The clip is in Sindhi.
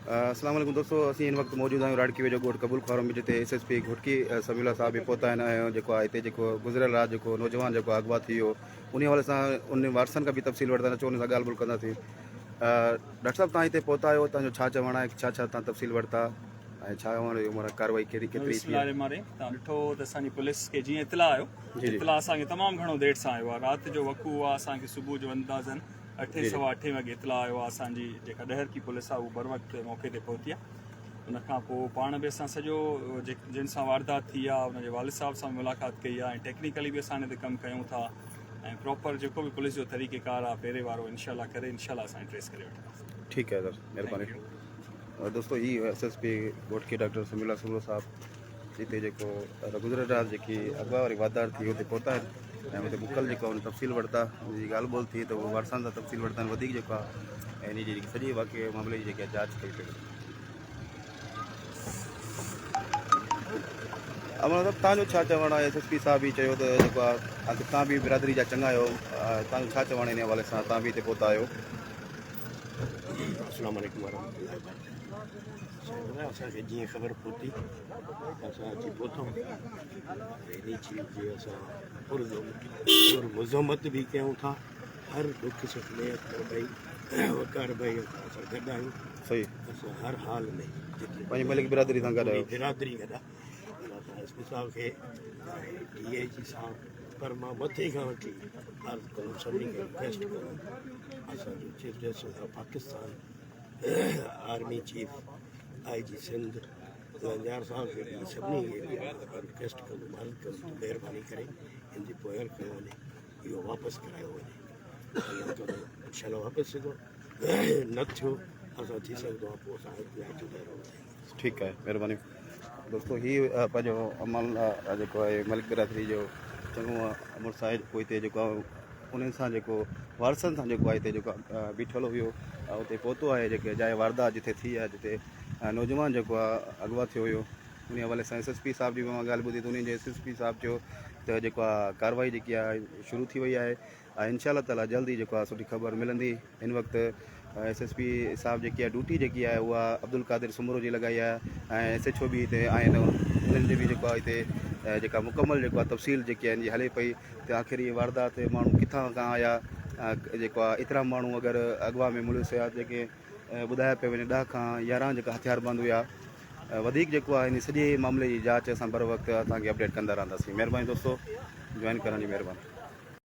اسلام عليڪم دوستو اسين هن وقت موجود آهيون راڙڪي ويجهو ڳوٺ قبول خوارو ۾ جتي S S P Ghotki Samiullah Sahib به پهتا آهن ۽ جيڪو آهي هتي جيڪو گذريل رات جيڪو نوجوان جيڪو اغوا ٿي ويو انهي حوالي سان ان وارثن کان به تفصيل وٺندا اچو ان سان ڳالهه ٻولهه ڪنداسين ڊاڪٽر صاحب تان هتي پهتا آهيو تان جو ڇا چوڻ آهي ڇا ڇا تان تفصيل ورتا ۽ ڇا اوهان ڪارروائي ڪهڙي ڪيتري بسم الله الرحمن الرحيم تان ڏٺو ته اسان جي پوليس کي جيئن اطلاع آيو اطلاع اسان کي تمام گهڻو دير سان آيو آهي رات جو وقوع آهي اسان کي صبح جو اندازن اٺين سوا اٺين وڳي اطلاع آيو آهي اسان جي جيڪا ڏهرڪي پوليس آهي اهو بروقت موقعي تي پهتي آهي ان کان پوء پاڻ به اسان سڄو جن سان واردات ٿي آهي ان جي والد صاحب سان به ملاقات ڪئي آهي ۽ ٽيڪنيڪلي به اسان ان تي ڪم ڪيون ٿا ۽ پراپر جيڪو به پوليس جو طريقه ڪار آهي پيري وارو انشاء الله ڪري انشاء الله اسان ٽريس ڪري وٺنداسين. ٺيڪ آهي سر مهرباني دوستو هي S S P Ghotki doctor Sami Ullah Soomro صاحب هتي جيڪو گذريل رات جيڪي اغوا واري واردات ٿي اتي پهتا آهن ۽ اتي مڪل جيڪو ان تفصيل ورتا ان جي ڳالهه ٻولهه ٿي ته اهو وارثان سان تفصيل ورتا آهن وڌيڪ جيڪو آهي ان جي سڄي واقعي معاملي جي جيڪا جاچ ڪئي پئي وڃي. امر صاحب تان جو ڇا چوڻ آهي ايس ايس پي صاحب به چيو ته جيڪو آهي آخر تان به برادري جا چڱا آهيو تان جو ڇا چوڻ آهي ان حوالي سان تان به هتي پهتا آهيو. السلام عليڪم ورحمة الله وبرڪاته سائين دادا اسان کي جيئن خبر پهتي اسان اچي پهتو انهي چيز جي اسان پر پر مذمت به ڪيون ٿا هر ڏک سک ۾ اڪبر ڀائي وقار ڀائي اسان سان گڏ آهيون صحيح اسان هر حال ۾ جتي پنهنجي ملڪ برادري سان گڏ آهيو برادري گڏ آهي اسان ايس پي صاحب کي ڊي I جي صاحب پر مان مٿي کان وٺي عرض ڪندم سڀني کي رڪويسٽ ڪندم اسان جو chief justice of Pakistan army chief I G Sindh Lanjar صاحب کي به سڀني کي رڪويسٽ ڪندم عرض ڪندم ته مهرباني ڪري ان جي پوئر ڪيو وڃي اهو واپس ڪرايو وڃي الله ڪندو انشاء الله واپس ٿيندو نه ٿيو اسان ٿي سگهندو آهي پوء اسان احتجاج جو دائرو وڌائينداسين. ٺيڪ آهي مهرباني دوستو هي پنهنجو عمل جيڪو آهي ملڪ برادري جو چڱو امر صاحب جيڪو هتي جيڪو آهي انهن سان جيڪو وارثن سان جيڪو آهي هتي جيڪو بيٺل هيو اتي پهتو آهي جيڪي جاء واردات جتي ٿي آهي جتي نوجوان جيڪو آهي اغوا ٿيو هيو ان حوالي سان ايس ايس پي صاحب جي به مان ڳالهه ٻڌي ته انهن جي ايس ايس پي صاحب چيو ته جيڪو آهي ڪارروائي جيڪي آهي شروع ٿي وئي آهي ۽ انشاء الله تعالي جلد ئي جيڪو آهي سٺي خبر ملندي هن وقت ايس ايس پي صاحب جيڪي آهي ڊيوٽي جيڪي آهي اها عبدالقادر سومرو جي لڳائي آهي ۽ ايس ايڇ او به هتي آهن انهن جي به جيڪو آهي هتي جيڪا مڪمل جيڪو آهي تفصيل جيڪي آهن جي هلي پئي ته آخر هي واردات ماڻهو ڪٿان کان آيا جيڪو آهي ايترا ماڻهو اگر اغوا ۾ ملوث هيا جيڪي ٻڌايا پيا وڃي ڏهه کان يارهن جيڪا هٿيار بند هيا وڌيڪ جيڪو آهي ان سڄي معاملي جي جاچ اسان بر وقت اسان کي اپڊيٽ ڪندا رهنداسين مهرباني دوستو جوائن ڪرڻ جي مهرباني.